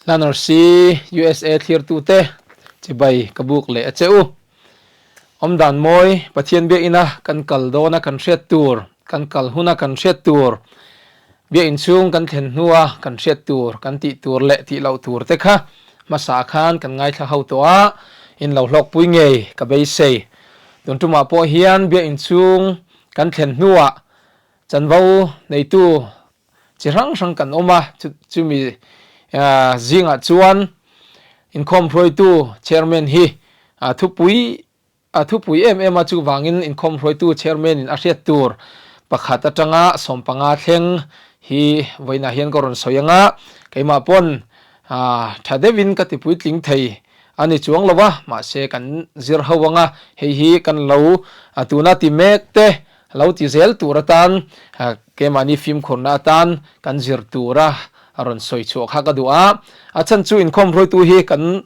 Hlanarsi USA thlirtute chibai ka buk leh a che u. Awmdan mawi Pathian biakina kan kal dawna kan hriat tur, kan kal huna kan hriat tur, biakin chhung kan thlen hnua kan hriat tur, kan tih tur leh tih loh tur te kha hmasa khan kan ngaithla ho tawh a, in lo hlawkpui ngei ka beisei. Tun tumah pawh hian biakin chhung kan thlen hnuah chanvo neitu chi hrang hrang kan awm a, chumi zingah chuan inkhawm hruaitu chairman hi thupui a thupui em em a, chuvangin inkhawm hruaitu chairman in a hriat tur pakhat atanga sawmpanga thleng hi vawiinah hian ka rawn sawi ang a, keimah pawn tha deuhin ka ti puitling thei a ni chuang lo a, mahse kan zir ho ang a, hei hi kan lo tuna ti mek te Lo ti zel tur atan keimahni fimkhurna atan kan zir tura a rawn sawi chhuah kha ka duh a. A chhan chu inkhawm hruaitu hi kan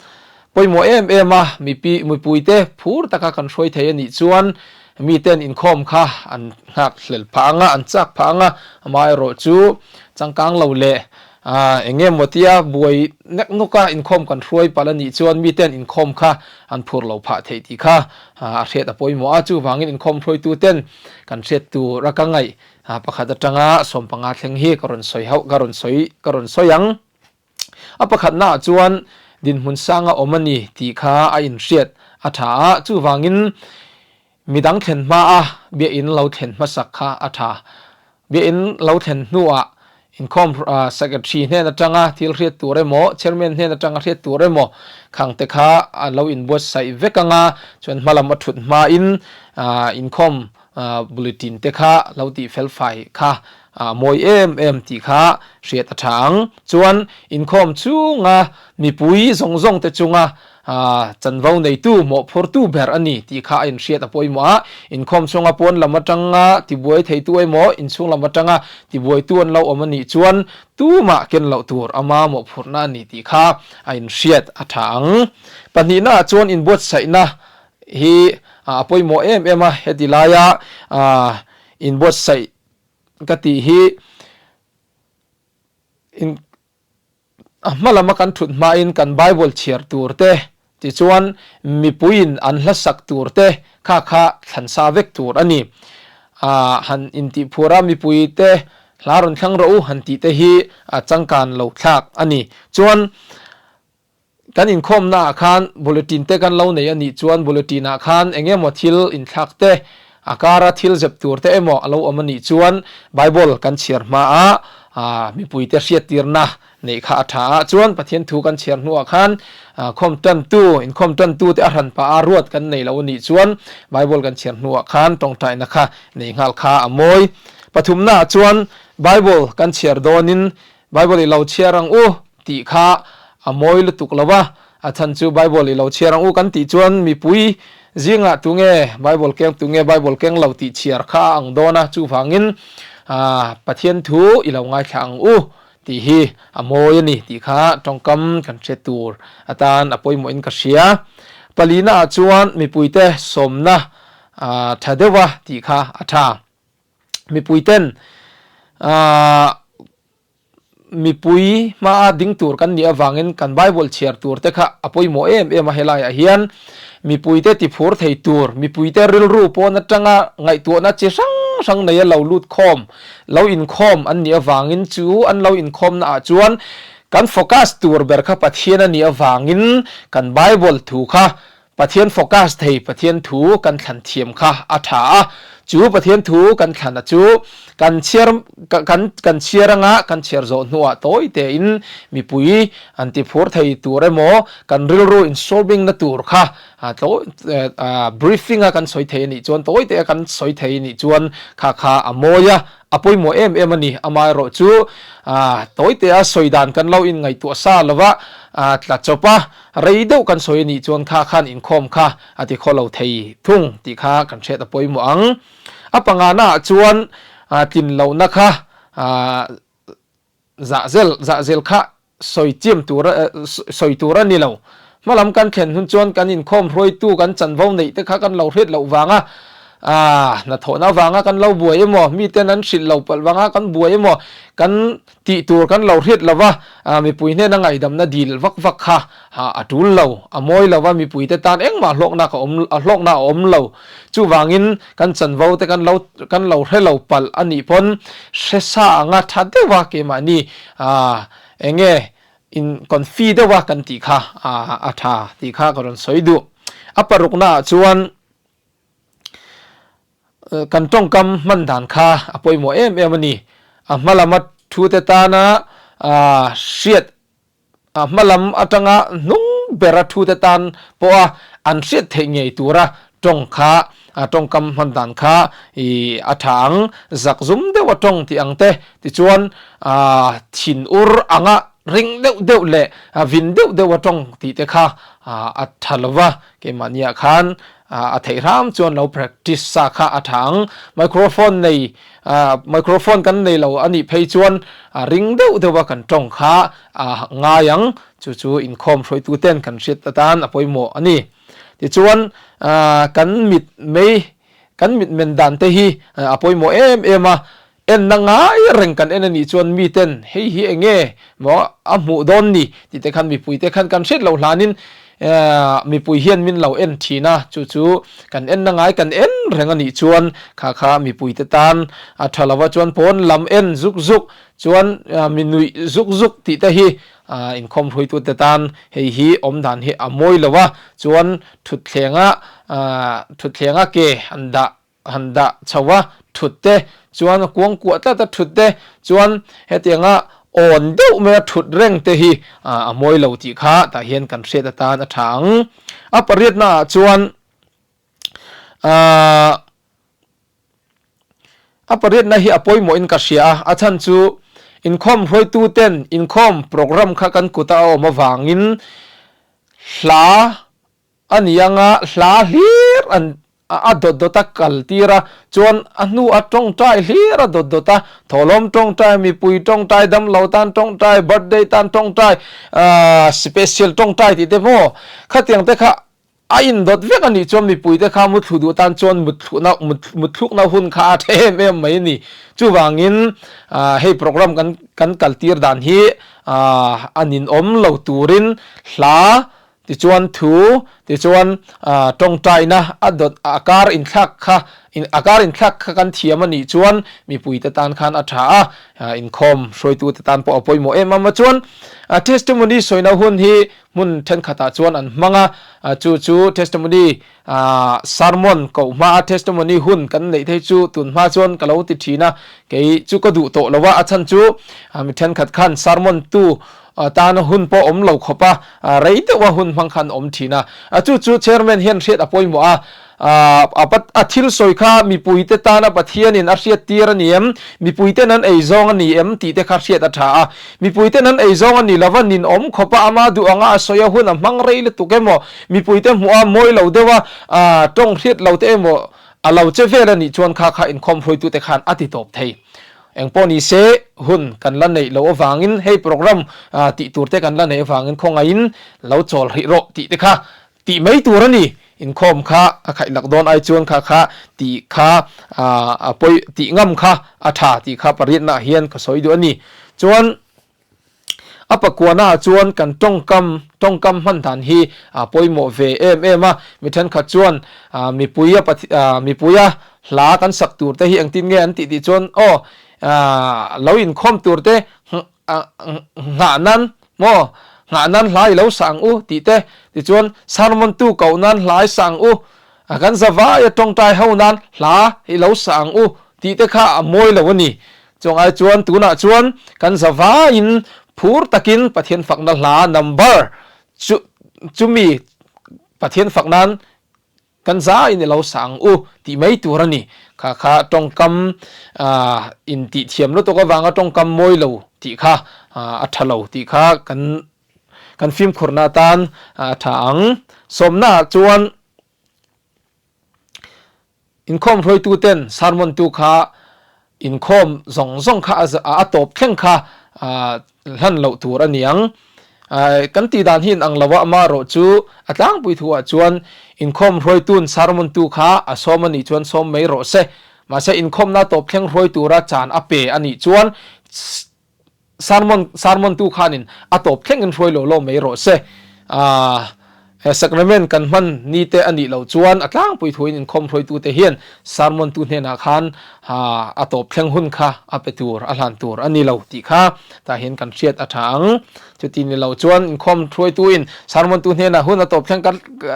pawimawh em em a, mipi mipuite phur taka kan hruai thei a nih chuan miten inkhawm kha an nghak hlel phah ang a, an chak phah ang a, amaherawh chu changkang lo leh Eng nge maw tia buai nek nawk a inkhawm kan hruai palh a nih chuan miten inkhawm kha an phur lo phah theih tih kha a hriat a pawimawh a, chuvangin inkhawm hruaitu ten kan hriat tur a ka ngaih pakhat atanga sawmpanga thleng hi ka rawn sawi hauh ka rawn sawi ka rawn sawi ang. A pakhatna ah chuan dinhmun sanga awm a ni tih kha a inhriat a tha a, chuvangin Midang thlen hma a biain lo thlen hmasak kha a tha. Biain lo thlen hnuah inkhawm secretary hnen atanga thil hriat tur emaw, chairman hnen atanga hriat tur emaw khang te kha a lo inbuatsaih vek anga chuan hmalam a thut hmain inkhawm bulletin te kha lo tih felfai kha a mawi em em tih kha hriat a tha ang. Chuan inkhawm chunga mipui zawng zawng te chunga Chanvo neitu, mawhphurtu ber a ni tih kha a inhriat a pawimawh a. Inkhawm chhunga pawn lam atanga tibuai theitu emaw, inchhung lam atanga tibuaitu an lo awm a nih chuan tumah ken loh tur ama mawhphurhna a ni tih kha a inhriat a tha ang. Pahnihnaah chuan inbuatsaihna hi a pawimawh em em a, heti laia inbuatsaih ka tih hi in. A hma lama kan thut hmain kan Bible chhiar tur te, tichuan mipuiin an hla sak tur te kha kha thlan sa vek tur a ni. Aah han intihphur a mipui te hla rawn thlang rawh u han tih te hi a changkan lo thlak a ni. Chuan kan inkhawmna ah khan bulletin te kan lo nei a nih chuan bulletin ah khan eng emaw thil inthlak te, a kara thil zep tur te emaw a lo awm a nih chuan Bible kan chhiar hma a Mipuite hriattirna neih kha a tha a, chuan Pathian thu kan chhiar hnuah khan khawm tantu, inkhawm tantute a hran pah a ruat kan nei lo a nih chuan Bible kan chhiar hnuah khan tawngtaina kha nei nghal kha a mawi. Pathumnaah chuan Bible kan chhiar dawnin Bible i lo chhiar ang u tih kha a mawi lutuk lo a, a chhan chu Bible i lo chhiar ang u kan tih chuan mipui zingah tunge Bible keng tunge Bible keng lo tih chhiar kha a ang dawn a, chuvangin Pathian thu i lo ngaithla ang u tih hi a mawi a ni tih kha tawngkam kan hriat tur atan a pawimawhin ka hria. Palina ah chuan mipuite sawmna tha deuha tih kha a tha. Mipuiten Mipui hmaa ding tur kan nih avangin kan Bible chhiar tur te kha a pawimawh em em a, helaiah hian mipuite tiphur thei tur, mipuite rilru pawn atanga ngaihtuahna chi hrang hrang neia lo lut khawm, lo inkhawm an nih avangin chu an lo inkhawmna ah chuan kan focus tur ber kha Pathian a nih avangin kan Bible thu kha Pathian focus thei Pathian thu kan thlan thiam kha a tha a, chu Pathian thu kan thlan a chu kan chhiar kan kan chhiar anga kan chhiar zawh hnuah tawi tein mipui an ti phur thei tur emaw kan rilru in solving na tur kha tlawi briefing a kan sawi thei anih chuan tawi te a kan sawi thei anih chuan kha kha a mawi a, a pawimawh em em a ni. Amaherawh chu tawi te a sawi dan kan lo in ngaihtuah sa lova tla chawp a, Rei deuh kan sawi a nih chuan kha khan inkhawm kha a ti khaw lo thei thung tih kha kan hriat a pawimawh ang. A pangana ah chuan tlin lohna kha zahzel zahzel kha sawi chiam tur sawi tur a ni lo. Hmalam kan thlen hun chuan kan inkhawm hruaitu kan chanvo neih te kha kan lo hriat loh vanga. Aaa, hnathawhna avanga kan lo buai emaw, miten an hrilh lo palh vanga kan buai emaw, kan tih tur kan lo hriat lo va, mipui hnena ngaihdamna dil vak vak kha a tul lo, a mawi lo va, mipuite tan engmah hlawkna ka awm, hlawkna a awm lo. Chuvangin kan chanvo te kan lo kan lo hre lo palh a nih pawn hre sa anga tha deuha keimahni eng nge in confi deuha kan tih kha a tha tih kha ka rawn sawi duh. A paruknaah chuan. Kan tawngkam hman dan kha a pawimawh em em a ni. A hma lama thute tana hriat, a hma lam atanga hnung bera thute tan pawha an hriat theih ngei tura tawng kha, tawngkam hman dan kha a tha ang. Zakzum deuha tawng tih ang te, tichuan thinur anga ring deuh deuh leh vin deuh deuha tawng tih te kha a tha lova. Keimahniah khan a theih hram chuan lo practice sa kha a tha ang. Microphone nei microphone kan nei lo a nih phei chuan ring deuh deuh a kan tawng kha a ngai ang. Chu chu inkhawm hruaitu ten kan hriat atan a pawimawh a ni. Tichuan kan mit mei kan mitmen dan te hi a pawimawh em em a. Enna ngai reng kan en a nih chuan miten hei hi eng nge maw a hmuh dawn ni tih te khan mipui te khan kan hriat loh hlanin mipui hian min lo en thin a, chu chu kan enna ngai kan en reng a nih chuan kha kha mipui te tan a tha lova chuan pawn lam en zuk zuk chuan mi nuih zuk zuk tih te hi inkhawm hruaitu te tan hei hi awm dan hi a mawi lo a, chuan thutthleng a thutthleng a ke an dah han dah chho a, thut te chuan a kuang kuah tlat a thut te chuan hetianga awn deuh mai a thut reng te hi a mawi lo tih kha tah hian kan hriat atan a tha ang. A pariatna ah chuan aah a pariatna hi a pawimawh in ka hria a, a chhan chu inkhawm hruaitu ten inkhawm program kha kan kut a a awm avangin hla A ni anga hla hlir an a dawt dawt a kal tir a, chuan a hnu a tawngtai hlir a dawt dawt a, thawhlawm tawngtai, mipui tawngtai, damlo tan tawngtai, birthday tan tawngtai, aah special tawngtai tih te maw khatiang te kha a indawt vek a nih chuan mipui te kha muthlu duh tan chuan mutthlukna mutthlukna hun kha a tha em em mai a ni. Chuvangin aah hei program kan kan kal tir dan hi aah a ninawm lo turin hla Tichuan thu, tichuan tawngtaina a dawt a kar inthlak kha, a kar inthlak kha kan thiam a nih chuan mipuite tan khan a tha a, inkhawm hruaitute tan pawh a pawimawh em em a. Chuan testimony sawina hun hi hmun thenkhatah chuan an hmang a, chu chu testimony sermon koh hmaa testimony hun kan neih thei chu tun hma chuan ka lo ti thin a, kei chu ka duh tawh lo a, a chhan chu mi thenkhat khan sermon tu Tana hun pawh awm lo khawp a, rei deuha hun hmang khan awm thin a. Chu chu Chairman hian hriat a pawimawh a, a thil sawi kha mipuite tana Pathianin a hriat tir a ni em, mipuiten an ei zawng a ni em tih te kha hriat a tha a. Mipuiten an ei zawng a ni lova ninawm khawp a, ama duh anga a sawi a hun a hmang rei lutuk emaw, mipuite hmuh a mawi lo deuha tawng hriat lo te emaw a lo che vel a nih chuan kha kha inkhawm hruaitute khan a ti tawp thei. Engpawh ni se, hun kan la neih loh avangin hei program tih tur te kan la neih avangin khawngaihin lo chawl hrih rawh tih te kha tih mai tur a ni. Inkhawm kha a khaih lak dawn ai chuan kha kha tih kha a pawi tih ngam kha a tha tih kha pariatnaah hian ka sawi duh a ni. Chuan. A pakuana ah chuan kan tawngkam tawngkam hman dan hi a pawimawh ve em em a, mi thenkhat chuan mipui a mipui a hla kan sak tur te hi engtin nge an tih tih chuan aw lo inkhawm tur te nghah nan maw nghah nan hla i lo sa ang u tih te tichuan sermon tu koh nan hla i sa ang u kan zavai a tawngtai ho nan hla i lo sa ang u tih te kha a mawi lo a ni. Chuang ai chuan tunah chuan kan zavaiin phur takin Pathian fakna hla number chu chumi Pathian fak nan kan zaiin i lo sa ang u tih mai tur a ni. Kha kha tawngkam in tih thiam lutuk avanga tawngkam mawi lo tih kha a tha lo tih kha kan kan fimkhurna atan a tha ang. Sawmnaah chuan Inkhawm hruaituten sermon tu kha inkhawm zawng zawng kha a tawp thleng kha hlan loh tur a ni ang. Kan tih dan hi inang lo a, amaherawh chu a tlangpui thu ah chuan inkhawm hruaitun sermon tu kha a sawm a nih chuan sawm mai rawh se. Mahse inkhawmna tawp thleng hruai tura chan a pe a nih chuan Sermon sermon tu khanin a tawp thlengin hruai lo lo mai rawh se. He sacrament kan hman ni te a nih loh chuan a tlangpui thuin inkhawm hruaitute hian sermon tu hnenah khan a tawp thleng hun kha a pe tur a hlan tur a ni lo tih kha tah hian kan hriat a tha ang. Chuti ni lo chuan inkhawm hruaituin sermon tu hnenah hun a tawp thleng ka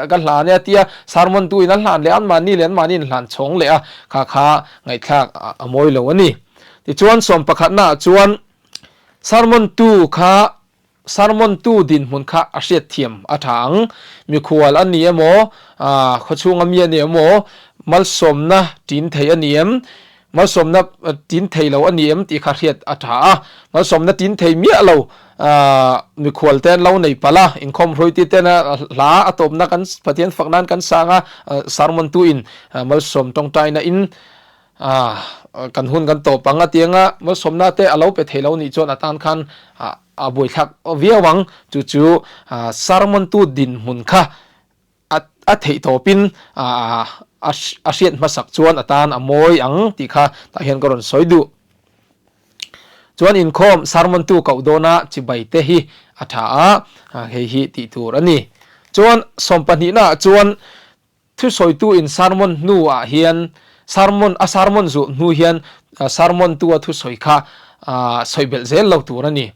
ka hlan e a tia, sermon tuin a hlan leh a, anmahni leh anmahni in hlan chhawng leh a, kha kha ngaihthlak a mawi lo a ni. Tichuan sawm pakhatnaah chuan sermon tu kha sermon tu dinhmun kha a hriatthiam a tha ang. Mikhual a ni emaw, khawchhunga mi a ni emaw, malsawmna tin thei a ni em, malsawmna tin thei lo a ni em tih kha hriat a tha a. Malsawmna tin thei miah lo mikhual te an lo nei palh a, inkhawm hruaiti ten a hla a tawpna kan Pathian fak nan kan sang a, sermon tu in malsawm tawngtaina in kan hun kan tawp ang a ti anga malsawmna te a lo pe thei lo nih chuan a tan khan a buaithlak viau ang. Chu chu sermon tu dinhmun kha a theih tawpin a hriat hmasak chuan a tan a mawi ang tih kha tah hian ka rawn sawi duh. Chuan inkhawm sermon tu koh dawna chibai te hi a tha a, hei hi tih tur a ni. Chuan sawmpahnihna ah chuan Thusawitu in sermon hnu ah hian sermon a sermon zuh hnu hian sermon tu a thusawi kha sawi belh zel lo tur a ni.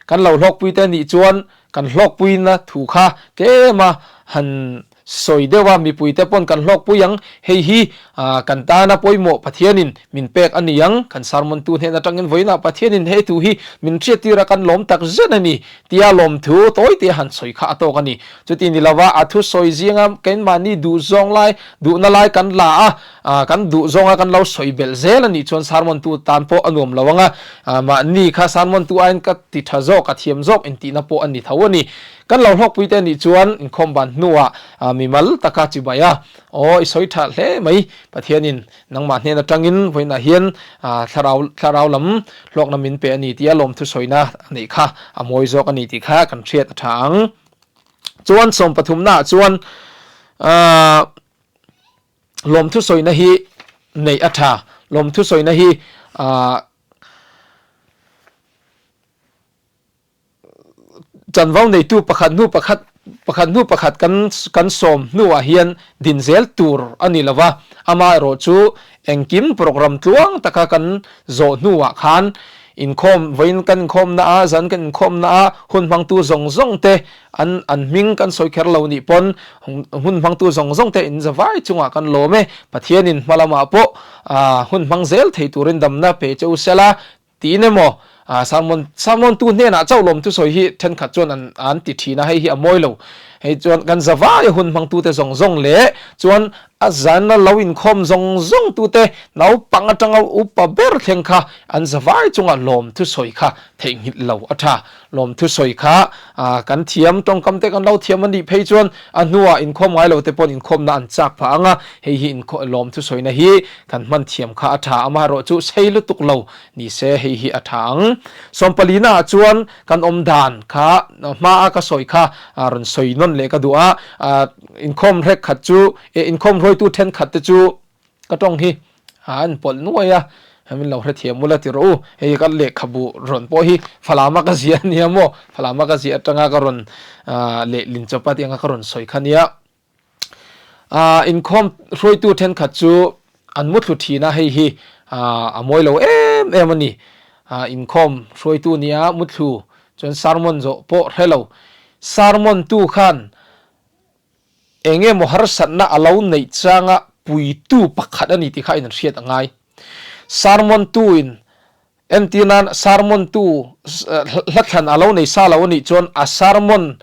Kan lo hlawkpui te nih chuan kan hlawkpuina thu kha tlem a han sawi deuh a, mipui te pawn kan hlawkpui ang, hei hi kan tana pawimawh Pathianin min pek a ni ang, kan sermon tu hnen atangin vawiinah Pathianin he thu hi min hriattir a kan lawm tak zet a ni Tia lawmthu tawite han sawi kha a tawk a ni. Chuti ni lova a thusawi zinga keimahni duhzawng lai, duhna lai kan la a, kan duhzawnga kan lo sawi belh zel a nih chuan sermon tu tan pawh a nuam lo ang a, mahni kha sermon tu aiin ka ti tha zawk, ka thiam zawk intihna pawh a ni tho a ni. Kan lo hlawkpui te nih chuan inkhawm ban hnuah mimal taka chibai a, Aw i sawi tha hle mai, Pathianin Nangmah hnen atangin vawiinah hian thlarau thlarau lam hlawkna min pe a ni tia lawmthu sawina a neih kha a mawi zawk a ni tih kha kan hriat a tha ang. Chuan sawmpathumnaah chuan lawmthu sawina hi neih a tha. Lawmthu sawina hi Chanvo neitu pakhat hnu pakhat pakhat hnu pakhat kan kan sawm hnuah hian din zel tur a ni lova, amaherawh chu engkim program tluang taka kan zawh hnuah khan inkhawm vawiin kan inkhawmna a zan kan inkhawmna a hun hmangtu zawng zawng te an an hming kan sawi kher lo nih pawn hun hmangtu zawng zawng te in zavai chungah kan lawm e, Pathianin hma lamah pawh hun hmang zel thei turin damna pe che u sela Tiin emaw, sermon sermon tu hnenah chauh lawm thusawi hi thenkhat chuan an an ti thin a, hei hi a mawi lo. Hei chuan kan zavaia hun hmangtute zawng zawng leh chuan a zana lo inkhawm zawng zawng tute naupang atanga upa ber thleng kha an zavai chunga lawm thusawi kha theihnghilh lo a tha. Lawm thusawi kha kan thiam tawngkam te kan lo thiam a nih phei chuan a hnuah inkhawm ngai lo te pawn inkhawmna an chak phah ang a, hei hi lawm thusawina hi kan hman thiam kha a tha. Amaherawh chu sei lutuk lo ni se hei hi a tha ang. Sawmpalina ah chuan kan awm dan kha hma a ka sawi kha rawn sawi nawn leh ka duh a, inkhawm hrek khat chu inkhawm hruaitu thenkhat te chu Ka tawng hi an pawlh nuai a, min lo hrethiam ula ti rawh u. Hei ka lehkhabu rawn pawh hi Falama ka ziah a nia maw? Falama ka ziah atanga ka rawn lehlin chawp a tih anga ka rawn sawi kha nia. Inkhawm hruaitu thenkhat chu an muthlu thin a, hei hi a mawi lo em em a ni. Inkhawm hruaitu nia muthlu chuan sermon zawh pawh hre lo. Sermon tu khan Eng emaw harsatna a lo neih changa puitu pakhat a ni tih kha in hriat a ngai. Sermon tu in entir nan sermon tu hlathlan a lo nei sa lo a nih chuan a sermon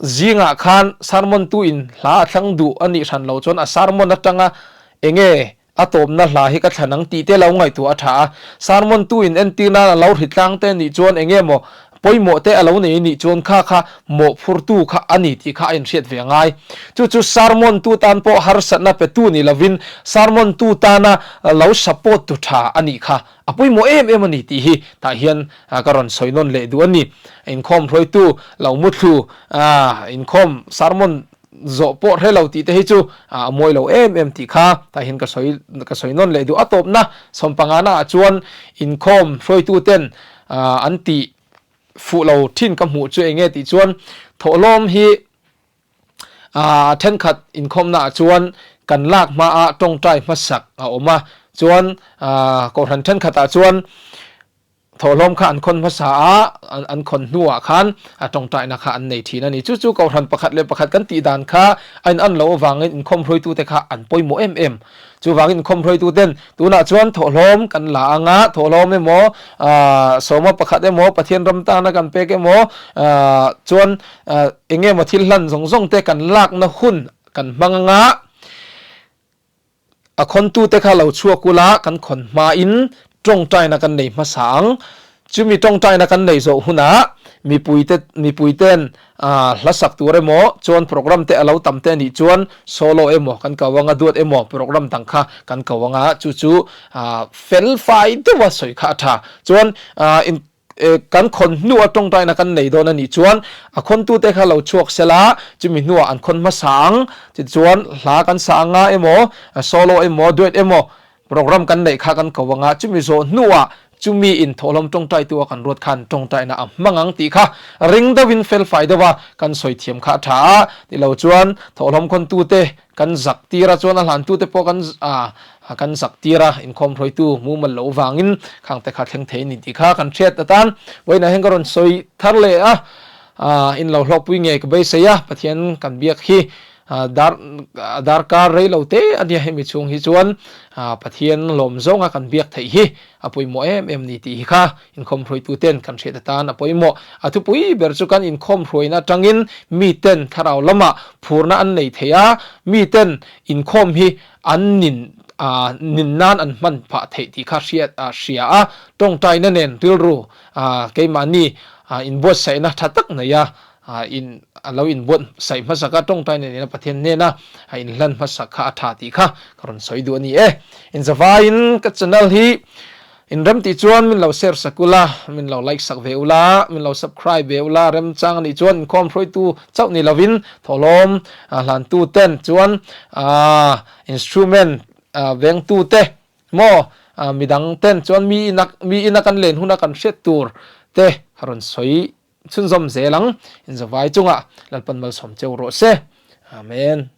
zingah khan sermon tu in hla a thlang duh a nih hran lo chuan a sermon atanga enge A tawpna hla hi ka thlan ang tih te lo ngaihtuah a tha a. Sermon tu in entir nan a lo hri tlang te nih chuan enge maw pawimawh te a lo nei anih chuan kha kha mawhphurtu kha a ni tih kha a inhriat ve a ngai. Chu chu sermon tu tan pawh harsatna petu ni lovin sermon tu tana lo support tu tha a nih kha a pawimawh em em a ni tih hi tah hian ka rawn sawi nawn leh duh a ni. Inkhawm hruaitu lo muthlu inkhawm sermon zawh pawh hre lo tih te hi chu a mawi lo em em tih kha tah hian ka sawi ka sawi nawn leh duh. A tawpna sawmpangana ah chuan inkhawm hruaitu ten an tih fuh lo thin ka hmuh chu eng nge tih chuan thawhlawm hi thenkhat inkhawmna ah chuan kan lak hma ah tawngtai hmasak a awm a, chuan kohhran thenkhat ah chuan Thawhlawm kha an khawn hmasa a, an khawn hnuah khan a tawngtaina kha an nei thin a ni. Chu chu Kohhran pakhat leh pakhat kan tih dan kha a in an loh avangin inkhawm hruaitute kha an pawimawh em em. Chuvangin inkhawm hruaituten tunah chuan thawhlawm kan la ang a, thawhlawm emaw, sawma pakhat emaw, Pathian ram tana kan pek emaw, chuan eng emaw thil hlan zawng zawng te kan lakna hun kan hmang ang a, A khawntute kha lo chhuak ula, kan khawn hmain tawngtaina kan nei hmasa ang. Chumi tawngtaina kan nei zawh hunah mipuite mipuiten hla sak tur emaw chuan program te a lo tam te anih chuan solo emaw kan ko anga duat emaw program dang kha kan ko anga chu chu fel fai deuha sawi kha a tha. Chuan in Kan khawn hnuah tawngtaina kan nei dawn a nih chuan a khawntute kha lo chhuak se la, chumi hnuah an khawn hmasa ang. Tichuan hla kan sa anga emaw, solo emaw, duet emaw program kan neih kha kan ko anga, chumi zawh hnuah chumi in thawhlawm tawngtaitu a kan ruat khan tawngtaina a hmang ang tih kha ring deuhin felfai deuha kan sawi thiam kha a tha a. Tilo chuan thawhlawm khawntute Kan zak tir a, chuan a hlantute pawh kan kan zak tir a, inkhawm hruaitu mumal loh vangin khang te kha thleng thei a ni tih kha kan hriat atan vawiinah hian ka rawn sawi thar leh a, in lo hlawkpui ngei ka beisei a, Pathian kan biak hi dar darkar rei lo te a nia hemi chhung hi chuan Pathian lawm zawnga kan biak theih hi a pawimawh em em ni tih hi kha Inkhawm hruaituten kan hriat atan a pawimawh. A thupui ber chu kan inkhawm hruaina atangin miten thlarau lamah phurna an nei thei a, miten inkhawm hi an nin nin nan an hman phah theih tih kha hriat hria a, tawngtaina nen rilru keimahni inbuatsaihna tha tak nei a, in a lo inbuatsaih hmasak a, tawngtaina nena Pathian hnena a inhlan hmasak kha a tha tih kha ka rawn sawi duh a ni e. Inzavaiin ka channel hi In rem tih chuan min lo share sak ula, min lo like sak ve ula, min lo subscribe ve ula, remchang anih chuan inkhawm hruaitu chauh ni lovin thawhlawm hlantu ten chuan instrument vengtu te maw midang ten chuan mi ina mi ina kan len huna kan hriat tur te a rawn sawi chhunzawm zel ang. Inzawvai chungah Lalpan malsawm cheu rawh se. Amen.